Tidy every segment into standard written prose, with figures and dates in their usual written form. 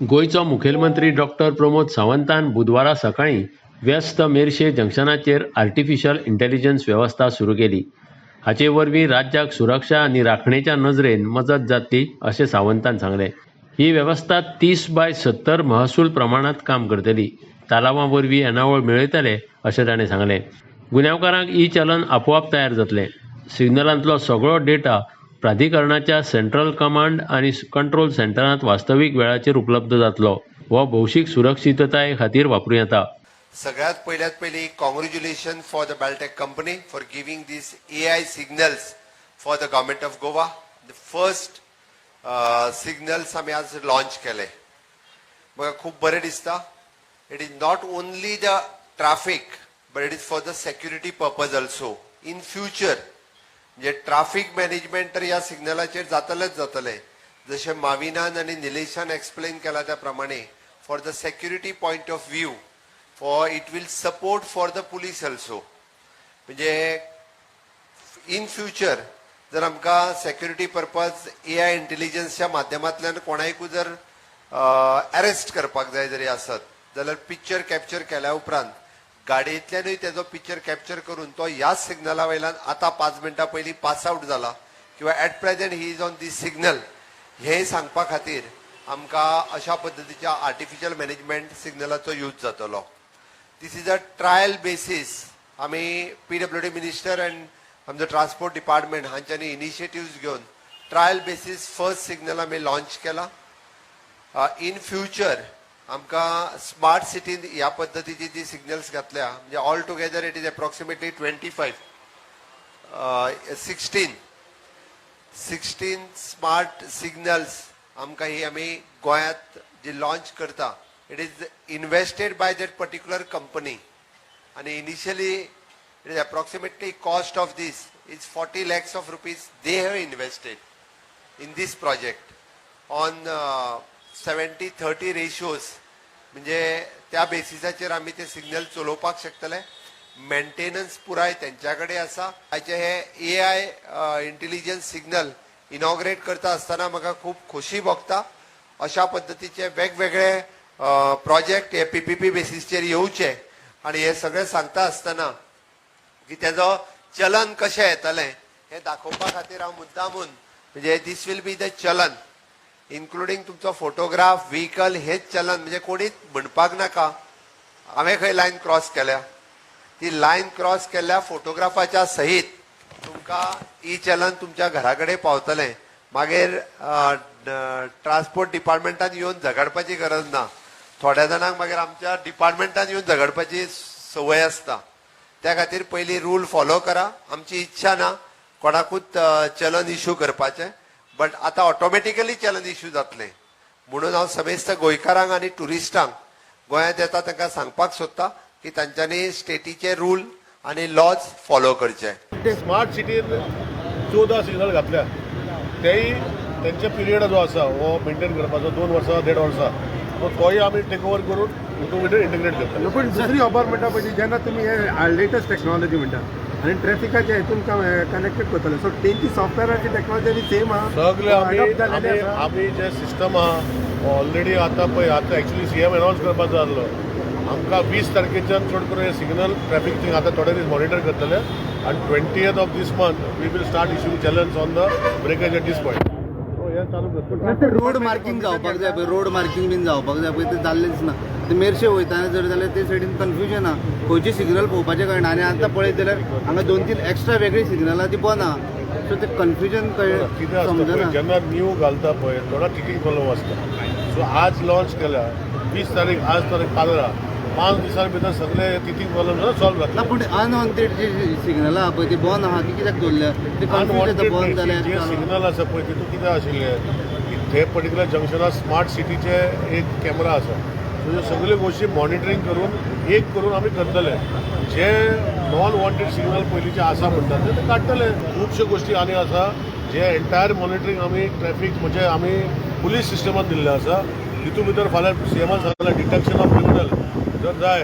गोंयचो मुखेलमंत्री डॉक्टर प्रमोद सावंतान बुधवारा सकाळीं व्यस्त मेरशे जंक्शनाचेर आर्टिफिशियल इंटेलिजन्स वेवस्था सुरू केली. हाचे वरवीं राज्याक सुरक्षा आनी राखणेच्या नजरेन मजत जातली अशें सावंतान सांगलें. ही वेवस्था 30 बाय 70 महसूल प्रमाणांत काम करतली. तालांवा वरवीं येणावळ मेळयतले अशें ताणें सांगलें. गुन्यांवकारांक ई चलन आपोआप तयार जातलें. सिग्नलांतलो सगळो डेटा प्राधिकरणाच्या सेंट्रल कमांड आनी कंट्रोल सेंटरांत वास्तवीक वेळाचेर उपलब्ध जातलो. हो भौशीक सुरक्षितताये खातीर वापरूं येता. सगळ्यात पयल्यात पयली, congratulation for the Beltech company for giving this AI signals for the Government of Goa. The first signals आमी आज लॉन्च केले. म्हाका खूब बरें दिसता. It is not only the traffic, but it is for the security purpose also in future. म्हणजे traffic management तर ह्या सिग्नलाचेर जातलेच जातलें. जशें माविनान आनी निलेशान एक्सप्लेन केला त्या प्रमाणे, for the security point of view, for it will support for the police also. म्हणजे इन फ्युचर जर आमकां सेक्युरिटी पर्पज एआय इंटेलिजन्सच्या माध्यमांतल्यान कोणायकूय जर अरेस्ट करपाक जाय जरी आसत जाल्यार, पिक्चर कॅप्चर केल्या उपरांत गाडयेंतल्यानूय तेजो पिक्चर कॅप्चर करून तो ह्याच सिग्नला वयल्यान आतां 5 मिनटां पयलीं पास आउट जाला किंवा at present he is on this signal, हें सांगपा खातीर आमकां अशा पद्दतीच्या आर्टिफिशियल मॅनेजमेंट सिग्नलाचो यूज जातलो. This is a trial basis. आमी पीडब्ल्यूडी मिनिस्टर अँड आमचो ट्रान्सपोर्ट डिपार्टमेंट हांच्यांनी इनिशिएटिव्ह घेवन ट्रायल बेसीस फर्स्ट सिग्नल आमी लॉन्च केला. इन फ्युचर आमकां स्मार्ट सिटीन ह्या पद्दतीची जी सिग्नल्स घातल्या, म्हणजे all together it is approximately 25, 16 smart signals आमकां ही आमी गोंयांत जी लॉन्च करता. It is invested by that particular company आणि initially it is approximately cost of this is 40 lakhs of rupees they have invested in this project on 70-30 ratios. म्हणजे त्या बेसिसाचेर आमी ते सिग्नल चलोवपाक शकतले. मेंटेनन्स पुराय तेंच्या कडेन आसा. हाचे हे एआय इंटेलिजन्स सिग्नल इनॉग्रेट करता आसतना म्हाका खूब खोशी भोगता. अशा पद्दतीचे वेगवेगळे प्रोजेक्ट हे पीपीपी बेसिसचेर येवचे आणि हे सगळें सांगता आसतना की तेजो चलन कशें येतलें हें दाखोवपा खातीर हांव मुद्दामून, म्हणजे this will be the challan including तुमचो फोटोग्राफ, व्हिकल, हेच चलन. म्हणजे कोणीच म्हणपाक नाका हांवें खंय लायन क्रॉस केल्या. ती लायन क्रॉस केल्ल्या फोटोग्राफाच्या सहीत तुमकां ई चलन तुमच्या घरा कडेन पावतलें. मागीर ट्रान्सपोर्ट डिपार्टमेंटान येवन झगडपाची गरज ना. थोड्या जाणांक मागीर आमच्या डिपार्टमेंटान येवन झगडपाची संवय आसता. त्या खातीर पयलीं रूल फॉलो करा. आमची इच्छा ना कोणाकूच चलन इशू करपाचें, बट आतां ऑटोमॅटिकली चलन इशू जातलें. म्हणून हांव समेस्त गोंयकारांक आनी ट्युरिस्टांक गोंयांत येता तांकां सांगपाक सोदता की तांच्यांनी स्टेटीचे रूल आनी लॉज फॉलो करचे. स्मार्ट सिटीन 14 सिग्नल घातल्या. तेय तेंचे पिरियड जो आसा हो मेंटेन करपाचो 2 वर्सां, 1.5 वर्सां, सो तोय आमी टेक ओवर करून हितून भितर इंटिग्रेट करतले. पूण दुसरी खबर म्हणटा पळय, जेन्ना तुमी हे लेटस्ट टेक्नॉलॉजी म्हणटा आनी ट्रॅफिकाच्या हितून कनेक्टेड करतले, सो तेंची सॉफ्टवेअराची टेक्नॉलॉजी सेम आहा? सगळे आमी adopt जाल्लेले आमी आसा? आमी जे सिस्टम आहा ऑलरेडी, आतां पळय, आतां एक्चुली सीएम अनावन्स करपाचो आसलो आमकां 20 तारखेच्यान. चड करून हे सिग्नल ट्रॅफीक थिंग आतां थोडे दीस मॉनिटर करतले आनी 20th of this month we will start issue challans on the breakage at this point. So हें चालू करतले. रोड मार्किंग जावपाक जाय पळय, रोड मार्किंग बीन जावपाक जाय पळय, ते जाल्लेंच ना. ते मेरशे वयतना जर जाल्यार ते सायडीन कन्फ्युजन आहा, खंयची सिग्नल पळोवपाचें कळना. आनी आतां पळयत जाल्यार हांगा दोन तीन एक्स्ट्रा वेगळी सिग्नलां ती बंद आहा, सो ते कन्फ्युजन कितें आसता पळय, समजना. जेन्ना न्यू घालता पळय, थोडो टिकींग प्रॉब्लम आसता. सो आज लॉन्च केल्या, 20 तारीख, आज तारीख 15, 5 दिसां भितर सगळे टिथींग प्रॉब्लम सॉल्व ना. जातले. पूण अनवॉन्टेड जी सिग्नलां आहा पळय, ती बंद आहा, ती कित्याक दवरल्या? ते कन्फ्यूज जाता, बंद जे जाल्यार. सिग्नल आसा पळय, तितून कितें आशिल्लें की ते पर्टिक्युलर जंक्शनार स्मार्ट सिटीचे एक कॅमेरा आसा. सो ह्यो सगल्यो गोश्टी मॉनिटरींग करून एक करून आमी करतले. जे नॉन वॉन्टेड सिग्नल पयलींचे आसा म्हणटात ते काडटले. खुबश्यो गोश्टी आनी आसा जे एंटायर मॉनिटरींग आमी ट्रॅफीक, म्हणजे आमी पुलीस सिस्टमान दिल्लें आसा. तितून भितर फाल्यां सीएमान सांगलें, डिटेक्शन ऑफ क्रिमिनल जर जाय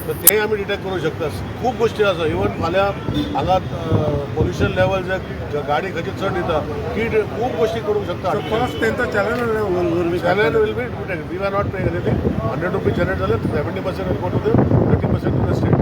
तर तेय आमी डिटेक्ट करूंक शकता. खूब गोश्टी आसा. इवन फाल्यां हांगा पोल्युशन लेवल जे गाडी खंयची चड दिता ती खूब गोश्टी करूंक शकता. सो कॉस्ट तेंचो चलन वरवीं. Challan will be detected. We are not paying anything. ₹100 generate जाल्यार 70% will go to the, 30% to the state.